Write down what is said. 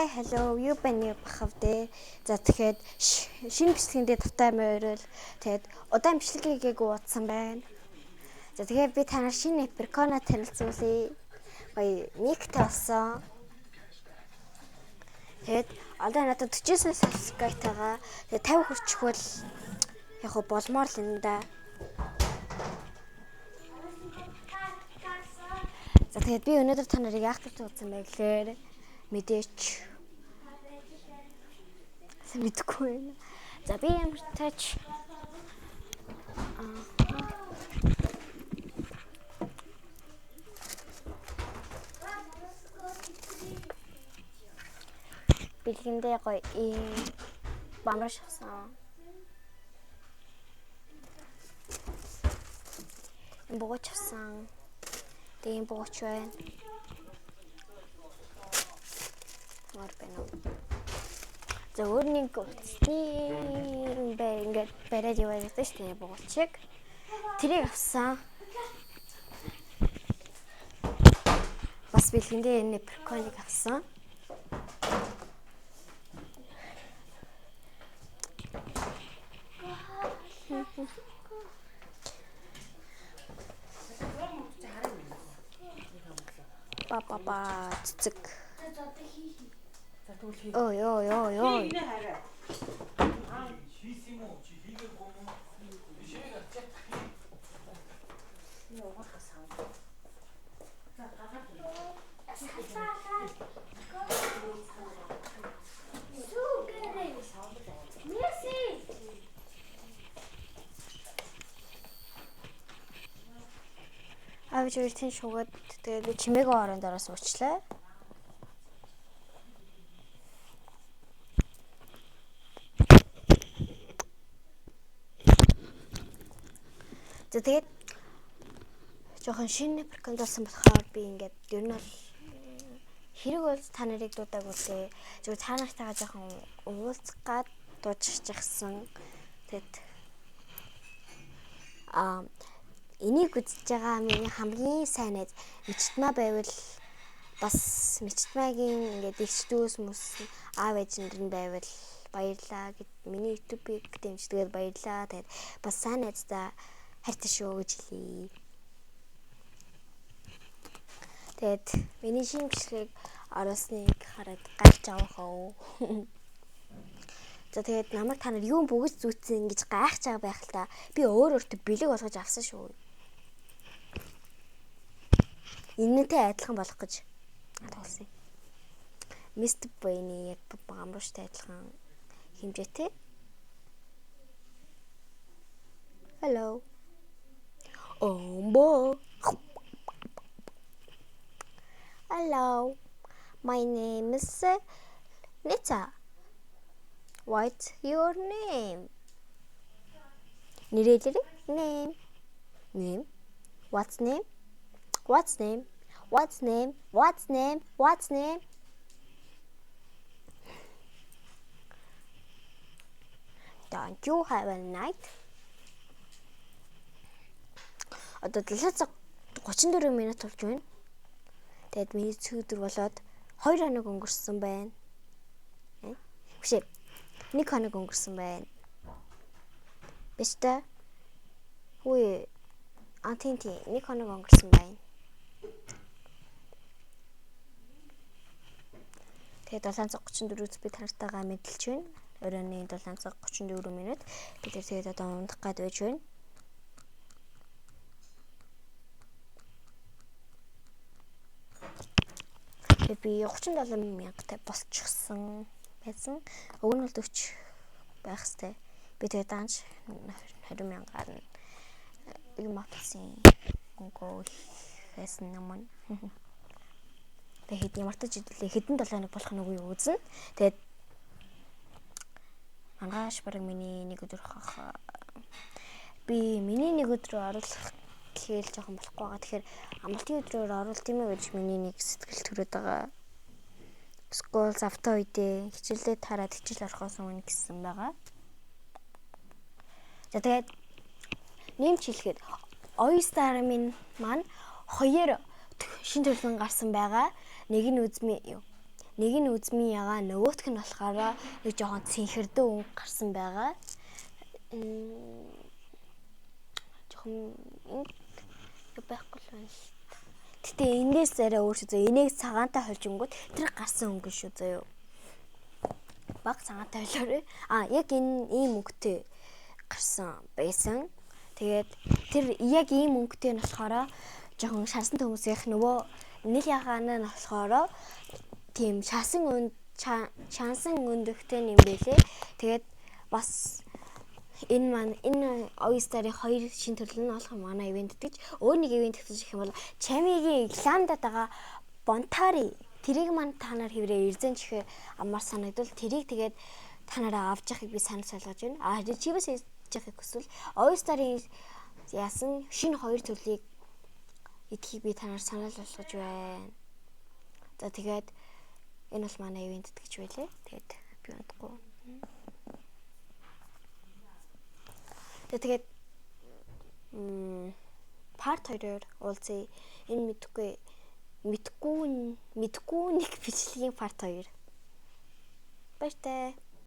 Hello, юу байна бахав дээ. За тэгэхээр шинэ бичлэгэндээ тавтай морил. Тэгээд удаан бичлэг хийгээгүй удсан байна. За тэгэхээр би танаар шинэ Эперкона танилцуулъя. Гоё никтэй болсон. Тэгээд одоо надад 49 subscribe-тайгаа. Тэгээд 50 хүрчихвэл яг хөө болмоор л юм да. За тэгээд би өнөөдөр та нарыг яах гэж утсан бэ гэхээр мэдээч сайн мэдэхгүй байна. За би ямар тач бэлгэндээ гоё ийм бамбар шавсан. Энэ бууч авсан. Тэгээ ийм бууч байна. Мар байна уу? За өөр нэг утасны бай ингээд бариад яваад байсан шүү дээ буугуулчиг. Тэрийг авсан. Бас бэлгэндээ энэ приколыг авсан. Ба ба ба цэцэг. Ой ой ой ой. Авч ирсэн шугад тэгээд би чимээгөө оронд ороо суучлаа. За тэгээд жоохон шинэ приконд болсон болохоор би ингээд ер нь бол хэрэг бол та нарыг дуудаагүй лээ. Зүгээр та нартайгаа жоохон уулзах гад дуучихсан. Тэгээд энийг үзэж байгаа миний хамгийн сайн найз Мичтма байвал бас Мичтмагийн ингээд эгч дүүс мүс аав ээж нар нь байвал баярлаа гэд миний YouTube-ийг дэмждгээр баярлаа. Тэгээд бас сайн найздаа хайртай шүү гэж хэлье. Тэгээд миний шинэ бичлэгийг оруулсныг хараад гайлж авах уу. За тэгээд намайг та нар юу бүгд зүүцсэн гэж гайхаж байгаа байх л та. Би өөр өөртөө бэлэг болгож авсан шүү. Энэнтэй адилхан болох гэж тоглосон. Mr. Brain-ийн яг гамрууштай адилхан хэмжээтэй. Hello. Ombo. Hello. My name is Nita. What's your name? Нэрээ name. Name. What's name? What's name? What's name? What's name? What's name? Don't you have a night? Одоо 7 цаг 34 минут болж байна. Тэгээд миний цөдөр болоод 2 хоног өнгөрсөн байна. Биш ээ. 1 хоног өнгөрсөн байна. Биш та. Хүү. А тийм 1 хоног өнгөрсөн байна. Тэгээд 7:34-өөс би танартайгаа мэдлж байна. Оройн 7:34 минут. Бид тэр тэгээд одоо унтах гад байж байна. Тэгээд би 37 мянгтай болчихсон байсан. Уг нь бол 40 байх хэвээр. Би тэгээд данж 20 мянгаар нь юм авсан мөнгөө хийсэн юм. Тэгээд ямар ч хэдүүлээ хэдэн 7 хоног болох нь үгүй үзнэ. Тэгээд маргааш бараг миний нэг өдөр хах. Би миний нэг өдрөө оруулах гэхэл жоохон болохгүй байгаа. Тэгэхээр амралтын өдрөөр оруулт юм ээ гэж миний нэг сэтгэл төрөөд байгаа. Скол завтаа үедээ хичээлдээ тараад хичээл орохоос өмнө гэсэн байгаа. За тэгээд нэмж хэлэхэд Oyster минь маань хоёр шинэ төрлийн гарсан байгаа. Нэг нь үзмээ юу. Нэг нь үзмийн ягаа, нөгөөх нь болохоор нэг жоохон цэнхэрдэн өнгө гарсан байгаа. Жоохон ингэ байхгүй л байна л. Гэтэ энээс арай өөр шүү зөө. Энийг цагаантай холжингууд тэр гарсан өнгө шүү зөө. Баг цагаантай холиорой. А яг энэ ийм өнгөтэй гарсан байсан. Тэгээд тэр яг ийм өнгөтэй нь болохоор жоохон шарсан хүмүүсийнх, нөгөө нэл ягаан нь болохоор тийм шасан өнд чансан өндөгтэй юм бэлээ. Тэгээд бас энэ маань энэ Oyster-ийн хоёр шин төрөл нь болох манай event гэж өөр нэг event гэж гэх юм бол Чамигийн Ирландад байгаа Бонтари, тэрийг маань та нар хэврээ эрзэн чихээ амар санагдвал тэрийг тэгээд та нараа авч явахыг би санал болгож байна. А чивээс хийж явахыг хүсвэл Oyster-ийн яасан шинэ хоёр төрлийг идэхийг би та нар санал болгож байна. За, тэгээд энэ бол манай event гэж байлээ. Тэгээд би унтахгүй. Тэгээд part 2-оор уулзъя. Энэ мэдхгүй мэдгүй мэдгүй нэг бичлэгийн part 2. Баяртай.